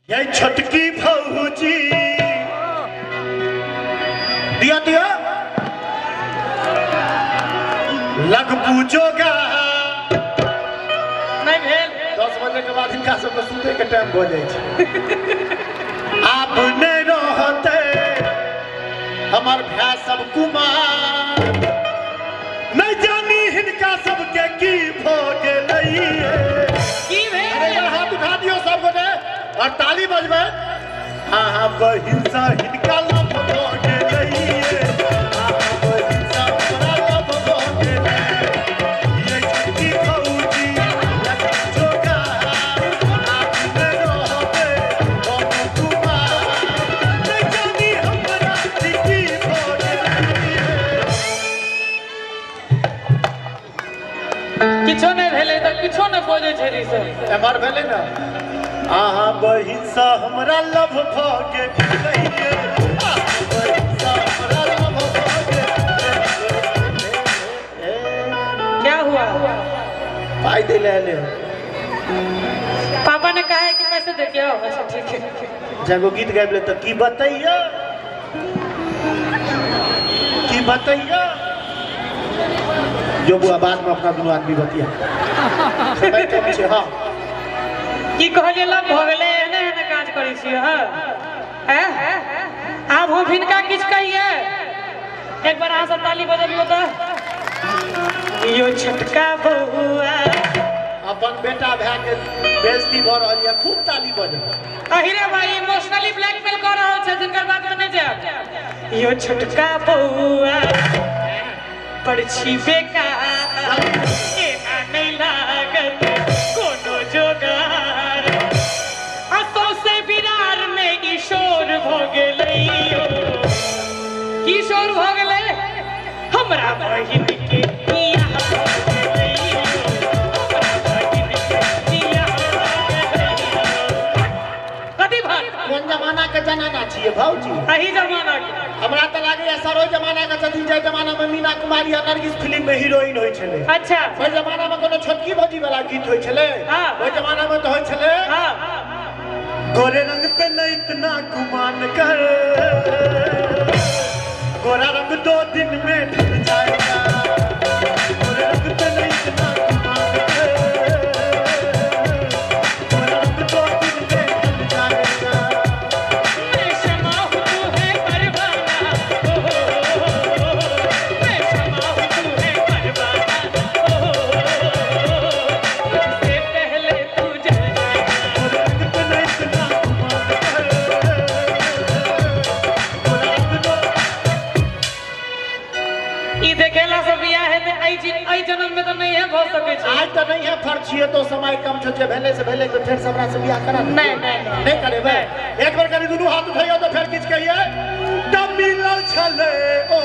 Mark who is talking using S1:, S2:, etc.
S1: ये छोटकी भौजी दिया दिया लग पूजोगा
S2: नहीं भेल।
S1: 10 बजे के बाद हिनका सबके सुते के टाइम भऽ जाइ छै। आब नहि रहते हमर भाय सब कुमार, नहीं जानी हिनका सबके की भऽ गेलै।
S2: की भेल?
S1: अरे यार, हाथ उठा दियौ सब गोटे और ताली बजबै। हाँ हाँ बहिन सा हिनका लव भऽ गेलै, हाँ हाँ बहिन सा हमरा लव भऽ गेलै। ये छोटकी भौजी जोगार, आब नहि रहबै हम कुमार, नहि जानी हमरा की भऽ गेलै।
S2: किछो नहि भेलै तऽ किछो नहि बजै छै री सब।
S1: एम्हर भेलै ने, अहाँ बहिन सँ हमरा लव भऽ गेलै, अहाँ बहिन सँ हमरा लव भऽ गेलै।
S2: क्या हुआ?
S1: पाइ दै लए एलै।
S2: पापा ने कहा है कि पैसे दे के आओ। अच्छा ठीक है।
S1: जब गीत गाबि ले तऽ की बतैया, की बतैया जो बुआ, बाद में अपना दुनू आदमी बतिया, समय कम छै। हाँ
S2: की कहलियै? लव भऽ गेलै? एहने एहने काज करै छियै। हँ हैं? आब हम हिनका किछु कहियै? एक बार अहाँ सब ताली बजबियौ तऽ। यो छोटका बौआ
S1: अपन बेटा भाय के बेइज्जती भऽ रहल यऽ, खूब ताली बजाउ।
S2: अहिरे भाई इमोशनली ब्लैकमेल कऽ रहल छै, जिनकर बात में नहि जायब। यो छोटका बौआ बड़ छी बेकार, एना नहि लागत कोनो जोगार, आ सौंसे बिरार में ई शोर भऽ गेलै। यौ की शोर भऽ गेलै? हमरा बहिन के बियाह भऽ गेलै यौ, हमरा बहिन के बियाह भऽ गेलै यौ। कथी भात?
S1: कोन जमाना के जनाना छियै भौजी?
S2: एही जमाना के।
S1: हमरा तऽ लागैया सर ओहि जमाना के छथिन जाहि जमाना में मीना कुमारी आ नरगिस फिल्म में हीरोइन होइ छलै।
S2: अच्छा।
S1: ओहि जमाना में कोनो छोटकी भौजी वाला गीत होइ छलै?
S2: हाँ।
S1: ओहि जमाना में तऽ होइ छलै, गोरे रंग पे न इतना गुमान कर, गोरा रंग 2 दिन में ढल जाएगा, गोरे रंग पे न इतना गुमान कर, गोरा रंग 2 दिन में ढल जाएगा।
S2: मैं शमा हूँ तू है परवाना, ओ हो हो हो हो, मैं शमा हूँ तू है परवाना, ओ हो हो हो हो, मुझसे पहले तू जल जाएगा।
S1: गोरे रंग पे न इतना गुमान कर, गोरा रंग दो
S2: ई देखेला से बियाह हेतै एहि जन्म में तऽ नहीं है भऽ सकै छै।
S1: आज तऽ नहीं है फर्क छियै तो समय कम छौ, जे भेलै से भेलै, तऽ फेर से हमरा से बियाह करा दे।
S2: नहीं, नहीं, नहीं।
S1: नहीं करेबै? एक बेर करी दुनू हाथ उठैयौ तऽ फेर किछु कहियै। तब मिलल छलै ओ